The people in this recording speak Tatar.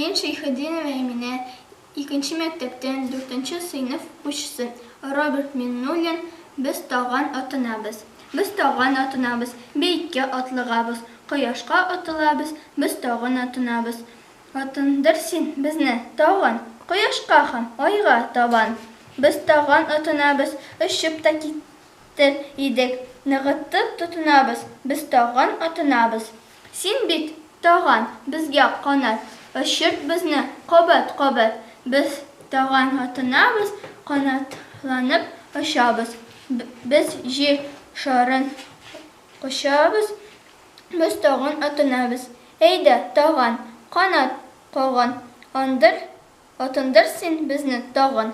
Мин Шәйхетдинова Әминә, икенче мәктәптән дүртенче сыйныф укучысы. Роберт Миңнуллин Без таган атынабыз. Без таган атынабыз, Биеккә атлыгабыз, Кояшка атылабыз, Без тагын атынабыз. Атындыр син безне тагын, Кояшка һәм Айга табан. Без таган атынабыз, Очып та китер идек, Ныгытып тотынабыз, Без тагын атынабыз. Син бит, таган, безгә канат, Очырт безне кабат-кабат. Без таган атынабыз, Канатланып очабыз. Без Җир шарын кочабыз, Без тагын атынабыз. Әйдә, таган, канат кагын, Андыр, атындыр син безне тагын.